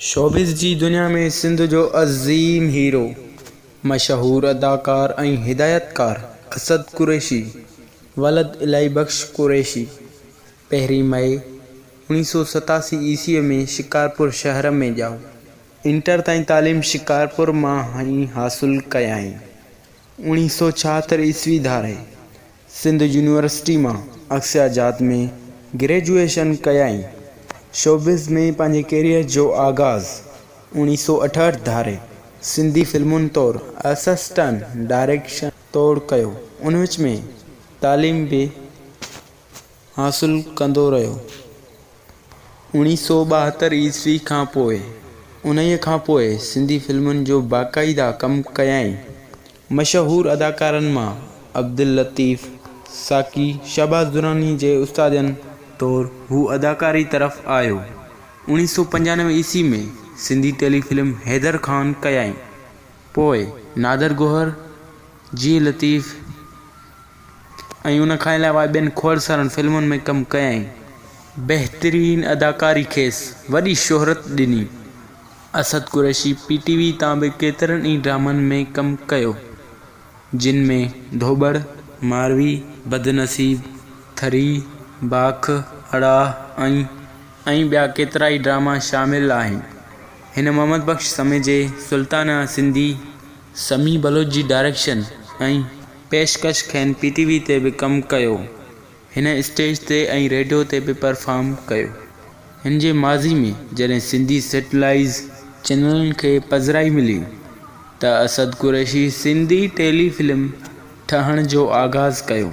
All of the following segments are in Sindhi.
شوبز جي دنيا ۾ سنڌ جو عظيم هيرو، مشهور اداڪار ۽ هدايتڪار اسد قريشي ولد الاهي بخش قريشي پهرين مئي 1987 عيسوي ۾ شڪارپور شهر ۾ ڄائو. انٽر تائين تعليم شڪارپور مان ئي حاصل ڪيائين. 1976 عيسوي ڌاري سنڌ يونيورسٽي مان اقصياجات ۾ گريجوئيشن ڪيائين. شوبز ۾ پنهنجي ڪيريئر جو آغاز 1968 ڌاري سنڌي فلمن طور اسسٽنٽ ڊائريڪشن طور ڪيو. ان وچ ۾ تعليم به حاصل ڪندو رهيو. 1972 عيسوي کان پوء انهيء کان پوء سنڌي فلمن جو باقاعده ڪم ڪيائين. مشهور اداڪارن مان عبداللطيف ساقي، شهباز دراني جي استادن طور هو اداڪاري طرف آيو. 1995 عيسوي ۾ سنڌي ٽيلي فلم حيدر خان ڪيائين. پوء نادر گوهر، جيئي لطيف، ۽ ان کان علاوه ٻين کوڙ سارن فلمن ۾ ڪم ڪيائين. بهترين اداڪاري کيس وڏي شهرت ڏني. اسد قريشي پي ٽي وي تان به ڪيترن ئي ڊرامن ۾ ڪم ڪيو، جن ۾ ڌوٻڙ، ماروي، بدنصيب، ٿري، باک، اڙاهه ۽ ۽ ٻيا ڪيترائي ڊراما شامل آهن. هن محمد بخش سميجي، سلطانه سنڌي، سميع بلوچ جي ڊائريڪشن ۽ پيشڪش کين پي ٽي وي تي به ڪم ڪيو. هن اسٽيج تي ۽ ريڊيو تي به پرفارم ڪيو. هن جي ماضي ۾ جڏهن سنڌي سيٽلائيز چينلن کي پذيرائي ملي ته اسد قريشي سنڌي ٽيلي فلم ٺهڻ جو آغاز ڪيو.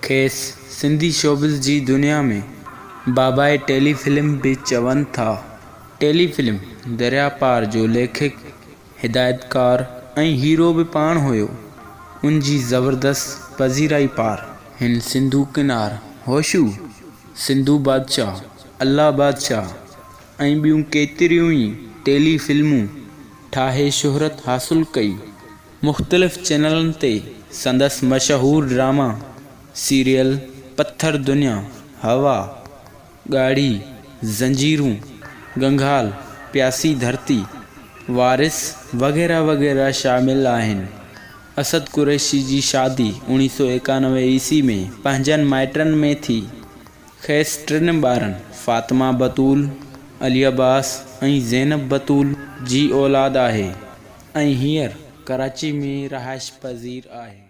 کيس سنڌي شوبز جي دنيا ۾ بابائي ٽيلي فلم به چون ٿا. ٽيلي فلم دريا پار جو ليکڪ هدايتڪار ۽ هيرو به پاڻ هيو. ان جي زبردست پذيرائي پار. هن سنڌو ڪنار، هوشو، سنڌو بادشاهه، الله بادشاهه ۽ ٻيون ڪيتريون ئي ٽيلي فلمون ٺاهي شهرت حاصل ڪئي. مختلف چينلن تي سندس مشهور ڊراما سيريل پٿر دنيا، هوا، ڳاڙهي زنجيرون، گنگهال، پياسي ڌرتي، وارث وغيره وغيره شامل آهن. اسد قريشي جي شادي 1991 عيسوي ۾ پنهنجن مائٽن ۾ ٿي. کيس ٽن ٻارن فاطمه بتول، علي عباس ۽ زينب بتول جي اولاد آهي ۽ هينئر ڪراچي ۾ رهائش پذير آهي.